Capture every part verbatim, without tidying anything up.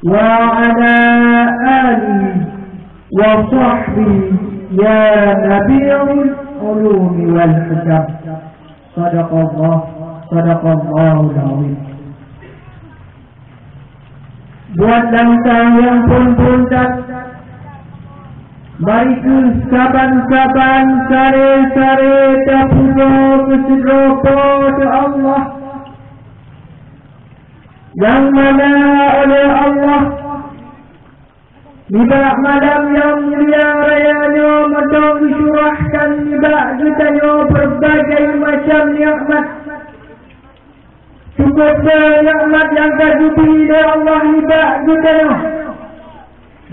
وعلى آله وصحبه يا نبيع العلوم والحكم. صدق الله، صدق الله العظيم. Buet dan sang nyang phon-phon that, mari kheueh saban-saban, sare-sare tapujoe keu sidroe Po teu Allah, nyang mana oleh Allah nibak malam nyang mulia raya nyoe mantong geucurahkan nibak geutanyoe beureubagai macam nikmat. Cukup beu nikmat nyang ka geubri lé Allah nibak geutanyoe.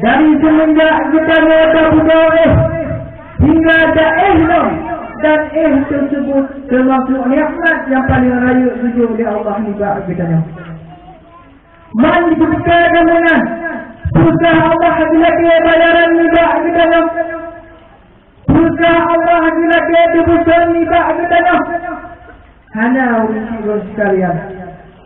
Dari seumenjak geutanyoe tapujoe éh hingga taéh lom, dan éh teuseubut teumasuk nikmat nyang paleng rayeuk geujok lé Allah nibak geutanyoe. Man geupeugah meunan, peue kah Allah geulakée bayaran nibak geutanyoe? Peue kah Allah geulakée teubuson nibak geutanyoe? Hana, ureuëng syedara sekalian.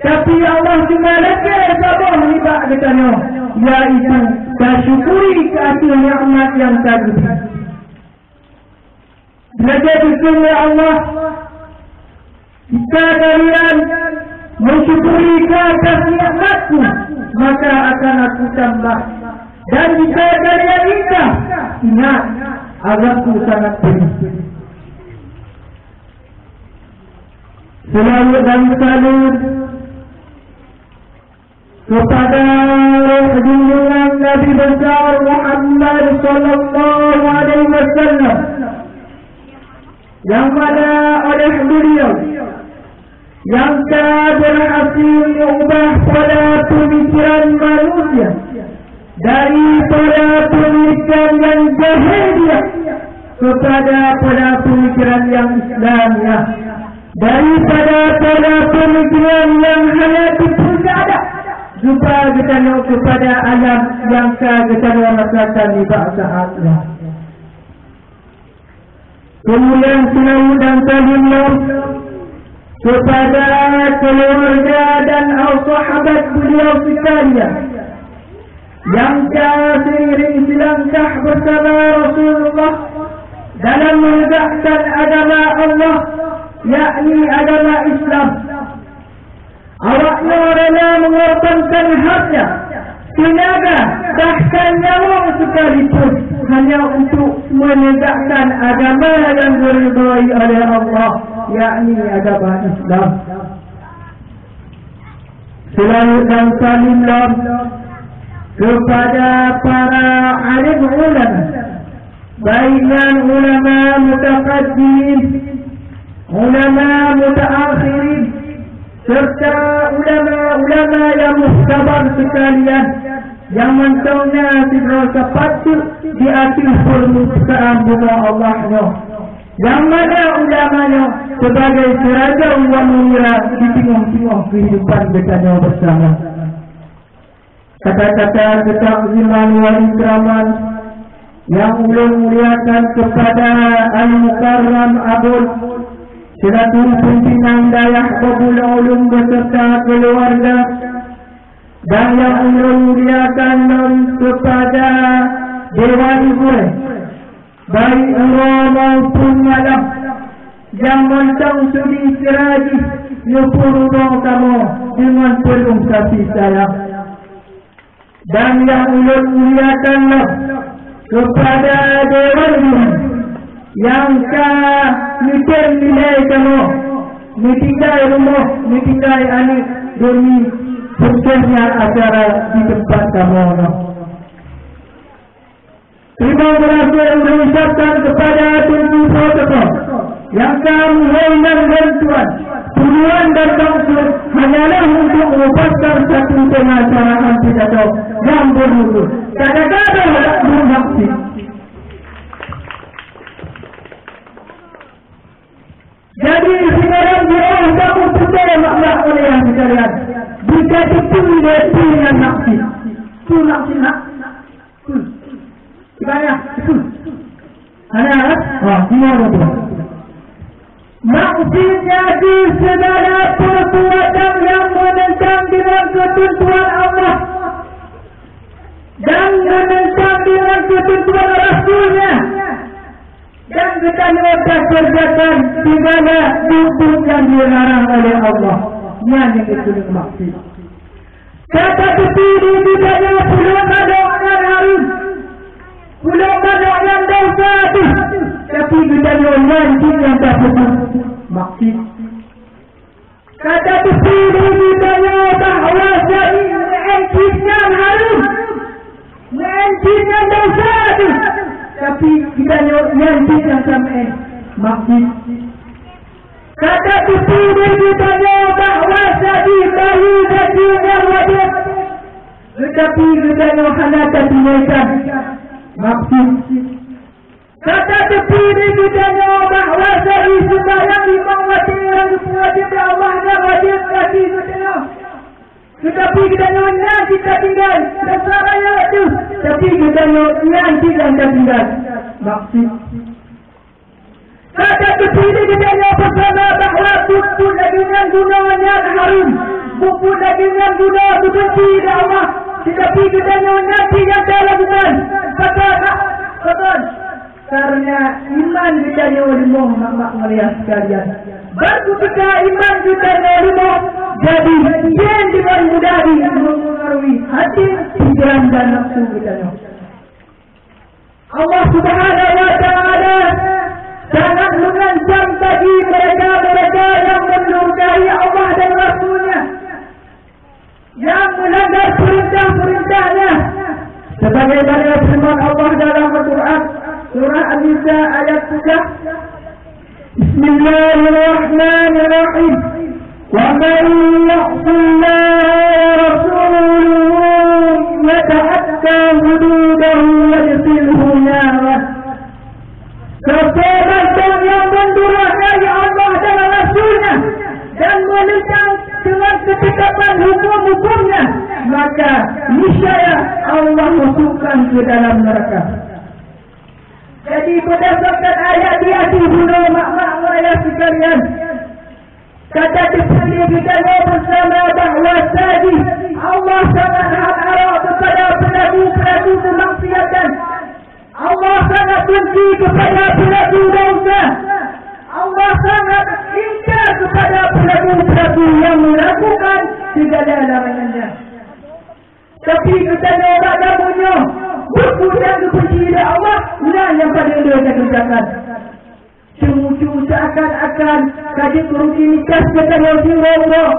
Tapi Allah cuma lakée saboh nibak geutanyoe, yaitu tasyukuri keu ateueh nikmat nyang ka geubri. Lagée geukheun lé Allah, "Jika kalian mensyukuri ke atas nikmat-Ku, maka akan Aku tambah. Dan jika kalian ingkar, ingat, azab-Ku sangat pedih." Seulaweuet dan salam kepada roh junjungan Nabi besar Muhammad sallallahu alaihi wasallam, nyang mana oleh beliau nyang ka berhasil mengubah pola pemikiran manusia daripada pemikiran yang jahiliyah kepada pola pemikiran yang Islamiah, daripada pola pemikiran yang hana teupeue keuadab, jumpa geutanyoe kepada alam nyang ka geutanyoe rasakan nibak saát nyoe. Kemudian, seulaweuet dan salam lom kepada keluarga dan sahabat beliau sekalian nyang ka seiring silangkah bersama Rasulullah dalam menegakkan agama Allah, yakni agama Islam. Awaknyoe rela mengorbankan harta, tenaga, bahkan nyawa sekalipun hanya untuk menegakkan agama yang diridhai oleh Allah, yakni agama Islam. Seulaweuet dan salam lom kepada para alim ulama, baik nyan ulama mutaqaddimin, ulama mutaakhirin, serta ulama-ulama nyang muhtabar sekalian, nyang mantong na sidroe sapat teuk di ateueh peurmukaan bumoe Allah nyoe, nyang mana ulama nyoe sebagai sirajan wa munira di teungoh-teungoh keuhidupan geutanyoe bersama. Kata-kata keutaziman wa ikraman nyang ulôn muliakan kepada Al-Mukarram Abon selaku pimpinan dayah Babul Ulum beserta keluarga, dan nyang ulôn muliakan lom kepada Dewan Gurée, baik uroe maupun malam, nyang mantong sudi sira jih neupeurunoe kamoe deungon peuneuh kasih sayang. Dan nyang ulôn muliakan lom kepada dewan juri nyang ka neutem nilai kamoe, neutinggai rumoh, neutinggai aneuk demi suksesnya acara di teumpat kamoe nyoe. Terima kasih ulôn ucapkan kepada Teungku Protokol nyang ka meuhôi nan bantuan tujuan dan maksud hanyalah untuk melepaskan satu tema cara pidato yang berjudul Kadang-kadang Burung Haksi. Jadi, sekarang di Allah kamu percaya makna oleh yang sekalian. Bisa betul dia dengan maksud. Itu maksud nak. Ibadah. Ada, ha, gimana tu? Maksudnya di segala perbuatan yang menentang dengan ketentuan Allah. Dan menentang dengan ketentuan Rasul-Nya. Dan geutanyoe takerjakan segala buet-buet nyang dilarang oleh Allah. Nyan nyang geukheun maksiat. Ka tateupeue di geutanyoe pulo manok nyan hareuem, pulo manok nyan desya teuh, tapi geutanyoe nyan cit nyang tapeubuet maksiat. Ka tateupeue di geutanyoe bahwa jadi meu'en cit nyan hareuem, meu'en cit nyan desya teuh, tapi geutanyoe nyan cit nyang tameu'en maksiat. Ka tateupeue di geutanyoe bahwa jadi bayeue zakeuet nyan wajéb, teutapi geutanyoe hana tatunaikan maksiat. Ka tateupeue di geutanyoe bahwa jadi seumbahyang limong watée nyang geupeuwajéb lé Allah nyan wajéb bagi geutanyoe, teutapi geutanyoe nyan cit tatinggai, desya rayeuk teuh, tapi geutanyoe nyan cit nyang tatinggai maksiat. Ka tateupeue di geutanyoe beusama bahwa buet-buet lagée nyan bunoe nyan hareuem, buet-buet lagée nyan bunoe geubenci lé Allah, teutapi geutanyoe nyan cit nyang talakukan. Pakon? Pakon? Kareuna iman geutanyoe leumoh, mak-mak ngon ayah sekalian. Ban keutika iman geutanyoe leumoh, jadi jén deungon mudah jih mempengaruhi até, pikiran dan nafsu geutanyoe. Allah Subhanahu wa Ta'ala sangat mengancam bagi mereka-mereka yang mendurhakai Allah dan Rasul-Nya, yang melanggar perintah-perintah-Nya. Sebagaimana firman Allah dalam Al-Quran, surah An-Nisa ayat sebelas, Bismillahirrahmanirrahim. Wa man ya'sillaha wa rasulahu yata'adda hududahu yudkhilhu nara. Sapa mantong nyang meudurhakai Allah dan Rasul-Nya dan menentang dengan ketetapan hukum-hukum-Nya, maka niscaya Allah masukkan ke dalam neraka. Jadi, berdasarkan ayat di ateueh bunoe, mak-mak ngon ayah sekalian, ka tateupeue lé geutanyoe beusama bahwa saji Allah sangat harap kepada pelaku-pelaku kemaksiatan. Allah sangat benci kepada pelaku dosa. Allah sangat ingkar kepada pelaku-pelaku yang melakukan segala larangan-Nya. Tapi geutanyoe bak jameun nyoe, buet-buet nyang geubenci lé Allah, nyan nyang paleng le takerjakan. Ceumucu seakan-akan ka jeuet rutinitas geutanyoe sidroe-droe.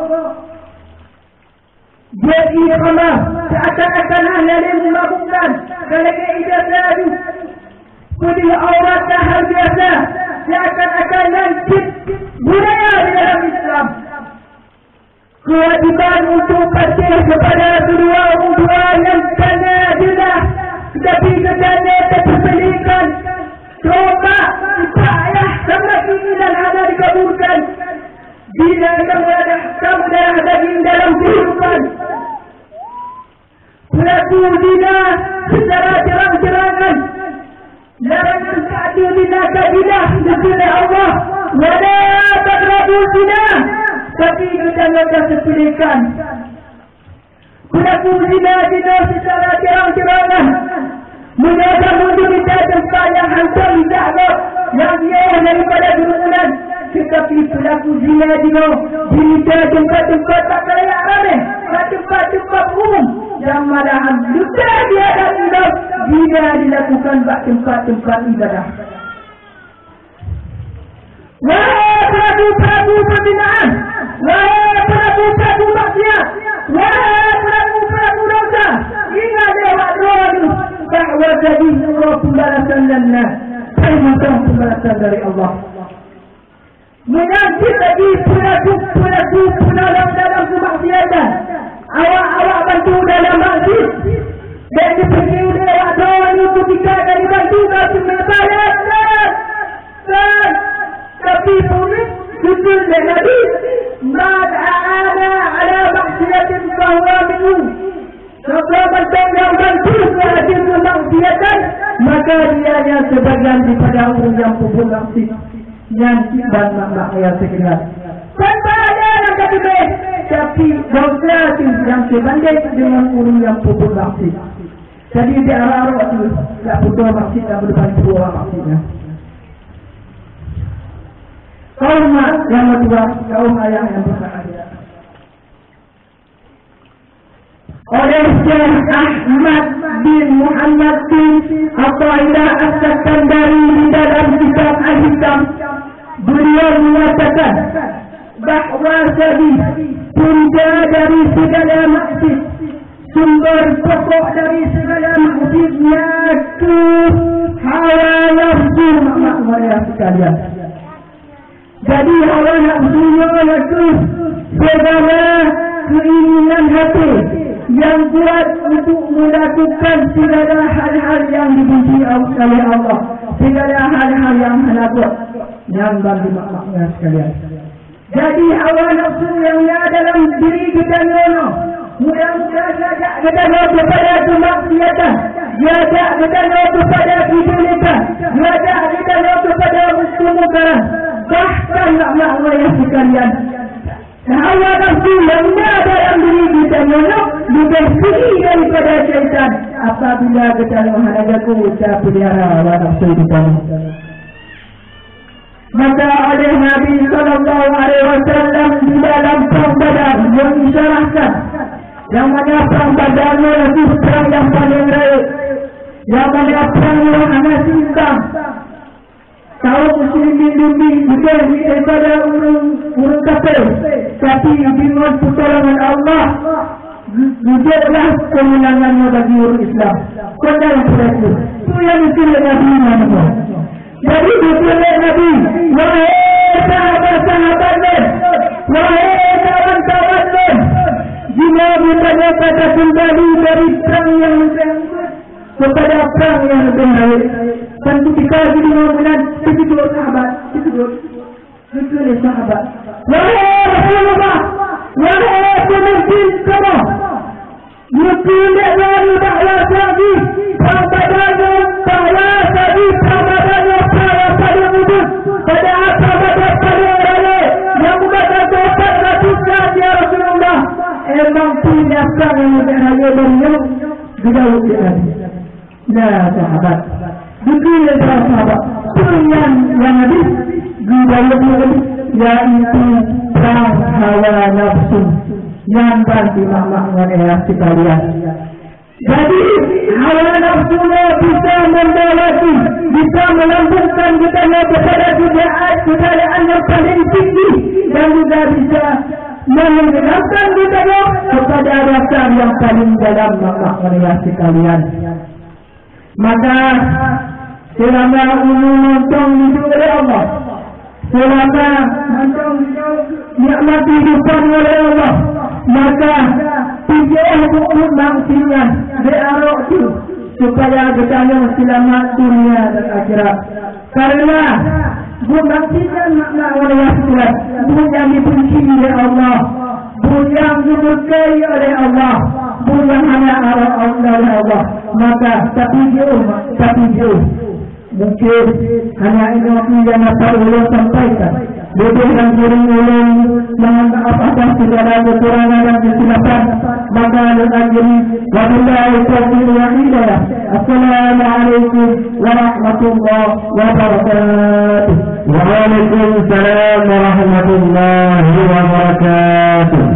Jeuet ié khamar seakan-akan hana lé meumabukkan, ka lagée ijazah aju. Peudeuh aurat ka hal biasa, seakan-akan nyan cit budaya di dalam Islam. Kewajiban untuk patuh kepada kedua orang tua nyang kana jeulaih, tetapi geutanyoe teupeubelikan tombak ubak ayah sama kini dan hana dikabulkan. Zina kamu darah, kamu darah daging dalam kehidupan. Pelaku zina secara terang-terangan. Larangan keu zina ka jeulaih dikeue lé Allah, "Wala taqrabuz zina." Tapi geutanyoe ka seupelekan. Pelaku zina jinoe secara terang-terangan. Meunyoe kamoe di mita teumpat nyang hantom jak gob, nyang jauh daripada keurumunan, teutapi pelaku zina jinoe di mita teumpat-teumpat bak kalayak ramé, bak teumpat-teumpat umum, dan malahan leubeh biadab lom zina dilakukan bak teumpat-teumpat ibadah. Wahai pelaku-pelaku perzinaan, wahai pelaku-pelaku maksiat, wahai pelaku-pelaku dosa, ingat lé awak droeneuh bahwa jadi nyoe peubalasan nan na, hai mantong peubalasan dari Allah. Meunyoe cit lagi pelaku-pelaku peunolong dalam keumaksiatan, awak-awak bantu dalam masjid, dan dipeuji lé awak droeneuh keutika ka dibantu ka teumé balas. Kan? Tapi bunoe geukheun lé Nabi, "Man a'ana ala maksiatin fahuwa minhu." Soe mantong nyang bantu keu ateueh keumaksiatan, maka dia nyan seubagian daripada ureuëng nyang peubuet maksiat. Nyan cit ban mak-mak ayah teukeunal. Tanpa ada nyang ka teubeh, tapi dosa tu nyang teubandéng deungon ureuëng nyang peubuet maksiat. Jadi, di arah-arah tu, tidak betul maksud dan berdepan dua maksudnya. Kaum mak yang kedua, kaum ayah yang berbahagia. Oleh Syekh Ahmad bin Muhammad bin Atha'illah As-Sakandari di dalam kitab Al-Hikam, beliau menyatakan bahawa sabi punca dari segala maksiat, sumber pokok dari segala maksiat, yaitu hawa nafsu, mak-mak sekalian. Jadi, hawa nafsu nyoe na kheueh segala keinginan hati yang kuat untuk melakukan segala hal-hal yang dibenci oleh Allah, segala hal-hal yang hana buat. Nyan ban dimak-maknya sekalian. Jadi, hawa nafsu yang ada dalam diri kita nyoe, mudah-mudahan ngajak geutanyoe kepada kemaksiatan, ngajak geutanyoe kepada kejelekan, ngajak geutanyoe kepada kemungkaran. Bahkan, mak-mak ayah sekalian, hawa nafsu yang ada dalam diri geutanyoe lebih tinggi daripada syaitan apabila geutanyoe hana jaga cara pelihara hawa nafsu geutanyoe. Maka oleh Nabi sallallahu alaihi wasallam di dalam perang Badar, beliau isyaratkan, yang mana perang Badar nyoe perang yang paling rayeuk, yang mana perang nyoe hana seimbang. Kaum muslimin leubeh daripada ureuëng, ureuëng kafir, tapi deungon pertolongan Allah, geujoklah keumeunangan nyoe bagi ureuëng Islam. Kota yang berhasil. Itu yang disebut Nabi Muhammad. Jadi, disebut Nabi, "Wahai sahabat-sahabat lôn, wahai kawan-kawan lôn, jinoe geutanyoe ka takeumbali dari perang nyang leubeh kepada perang nyang leubeh rayeuk." Dan ketika jideungoe meunan, teukeujot sahabat, teukeujot. Geukheun lé sahabat, "Wahai Rasulullah, wahai peumimpin kamoe, neukheun lé Nabi bahwa sabi perang Badar nyoe, bahwa sabi perang Badar nyoe perang nyang paleng udeb, padahai perang Badar paleng rayeuk, nyang meugadang empat ratus lam, ya Rasulullah. Emang peue nyang ka nyang leubeh rayeuk dari nyoe?" Geujaweueb lé Nabi. Nah, sahabat. Geukheun lé para sahabat, "Peue nyan, ya Nabi?" Geujaweueb lé Nabi, "Yaitu perang hawa nafsu." Nyan ban dimak-mak ngon ayah sekalian. Jadi, hawa nafsu nyoe bisa membawa, bisa melambungkan kita kepada keadaan, keadaan yang paling tinggi dan juga bisa menenggelamkan kita kepada dasar yang paling dalam, mak-mak ngon ayah sekalian. Maka, selama umu mantong dijok lé Allah, selama mantong dijok nikmat kehidupan oleh Allah, maka tujoh buet maksiat di arok tu, supaya geutanyoe seulamat dunia dan akhirat. Karena buet maksiat, mak-mak ngon ayah sekalian, buet nyang dibenci lé Allah, buet nyang dimurkai oleh Allah, buet nyang hana arok oleh Allah. Maka, tapi jeuh, tapi jeuh. Mungkin hanya itu yang dapat ulun sampaikan. Lebih dan kurang ulun mohon maaf atas segala kekurangan dan kesilapan. Maka, ulun akhiri, wabillahi taufiq wal hidayah. Assalamualaikum warahmatullahi wabarakatuh. Waalaikumsalam warahmatullahi wabarakatuh.